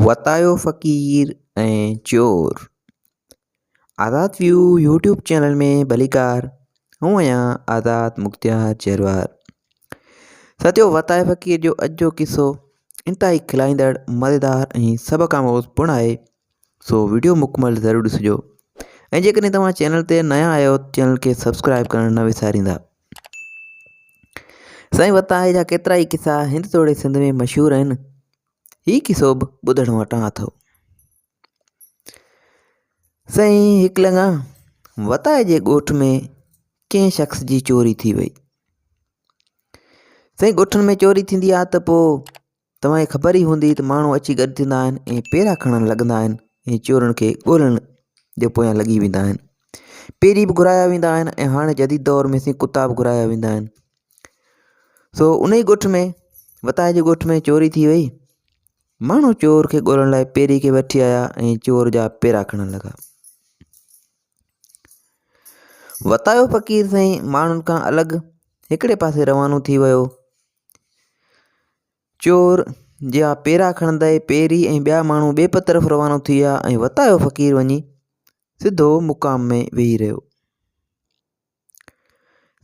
وتايو فقير ۽ چور آزاد ويو يوٽيوب چينل ۾ ڀليڪار آئون آهيان آزاد مختيار جروار سچو وتايو فقير جو اڄ جو قصو انتهائي کلائيندڙ مزيدار ۽ سبق آموز پڻ آهي سو ويڊيو مڪمل ضرور ڏسجو ۽ جيڪڏهن توهان چينل تي نيا آهيو چينل کي سبسڪرائب ڪرڻ نه وساريندا سائين وتايي جا ڪيترا ئي قصا هند توڙي سنڌ ۾ مشهور آهن هي قصو به ٻڌڻ وٽان اٿو. سائين هڪ لڱا وتائي جي ڳوٺ ۾ ڪنهن شخص جي چوري ٿي وئي. سائين ڳوٺن ۾ چوري ٿيندي آهي ته پوء توهان کي خبر ئي هوندي ته ماڻهو اچي گڏ ٿيندا آهن ۽ پيرا کڻڻ لڳندا آهن ۽ چورن کي ڳولڻ جي پويان لڳي ويندا آهن. پيري به گهرايا ويندا آهن ۽ هاڻي جديد دور ۾ سائين ڪتا به گهرايا ويندا آهن. سو ان ئي ڳوٺ ۾ وتائي جي ڳوٺ ۾ چوري ٿي وئي. ماڻهو چور کي ڳولڻ لاء پيري کي وٺي آيا ۽ چور جا پيرا کڻڻ لڳا. وتايو فقير سائين ماڻهن کان الڳ هڪڙي پاسي روانو ٿي ويو. چور جا پيرا کڻندي پيري ۽ ٻيا ماڻهو ٻئي طرف روانو ٿي ويا ۽ وتايو فقير وڃي سڌو مقام ۾ ويهي رهيو.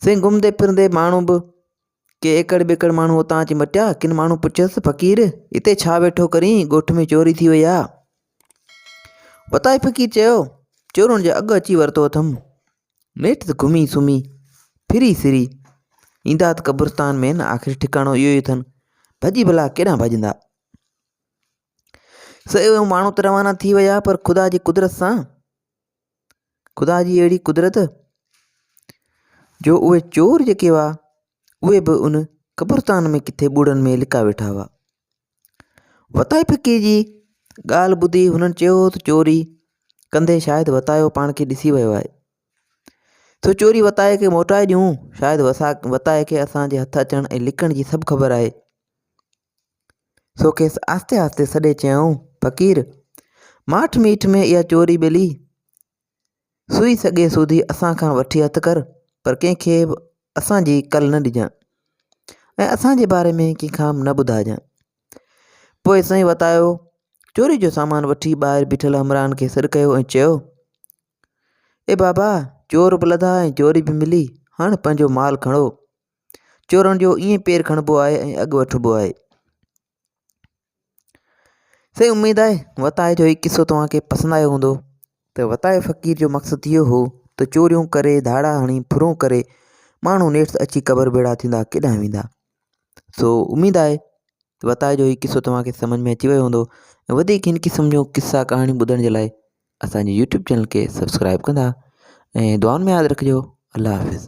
سائين گهمندي ڦرندي ماڻهو به ڪي ايڪڙ ٻيڪڙ ماڻهو اتان اچي مٽيا ڪن ماڻهو پڇيس فقير هتي ڇا ويٺو ڪرين ڳوٺ ۾ چوري ٿي وئي آ وتائي فقير چيو چورن جي اڳ اچي ورتو اٿم نيٺ ته گهمي سمهي ڦري سري ايندا ته قبرستان ۾ نه آخر ٺڪاڻو اهو ئي اٿن ڀڄي ڀلا ڪيڏانهن ڀڄندا سو اهي ماڻهو ته روانا ٿي ويا پر خدا جي قدرت سان خدا جي اهڙي قدرت جو اهي چور جيڪي هئا اهي به ان قبرستان ۾ ڪٿي ٻوڙن ۾ لڪا ويٺا هئا وتائي فقير جي ڳالهه ٻڌي هنن چيو ته چوري ڪندي شايد وتايو پاڻ کي ڏسي ويو آهي سو چوري وتائي کي موٽائي ڏيون شايد وسا وتائي کي اسانجي هٿ اچڻ ۽ لڪڻ جي سڀ خبر آهي سو کيس آهستي آهستي سڏي چيائون، فقير! ماٺ ميٺ ۾ اها چوري ٻلي سوئي سڳي سوڌي اسان کان وٺي هٿ ڪر، پر ڪنهن کي به اسان جي ڪل نه ڏجان ۽ اسان جي باري ۾ ڪنهن کان به نه ٻڌائجان. پوء سائين وتايو چوري جو سامان وٺي ٻاهر بيٺل همراهن کي سڏ ڪيو ۽ چيو، اي بابا! چور به لڌا ۽ چوري به ملي، هاڻ پنهنجو مال کڻو. چورن جو ائين پير کڻبو آهي ۽ اڳ وٺبو آهي. سائين اميد آهي وتائي جو هي قصو توهان کي پسند آيو هوندو ته وتائي فقير جو مقصد اهو هو ته چوريون ڪري ڌاڙا هڻي ڦرون ڪري ماڻهو نيٺ اچي قبر ڀيڙا ٿيندا ڪيڏانهن ويندا سو اميد آهي ته وتائي جو هي قصو توهان کي سمجھ ۾ اچي ويو هوندو ۽ وڌيڪ هن قسم جون قصا ڪهاڻيون ٻڌڻ جي لاء اسان جي يوٽيوب چينل کي سبسڪرائب ڪندا ۽ دعائن ۾ ياد رکجو الله حافظ.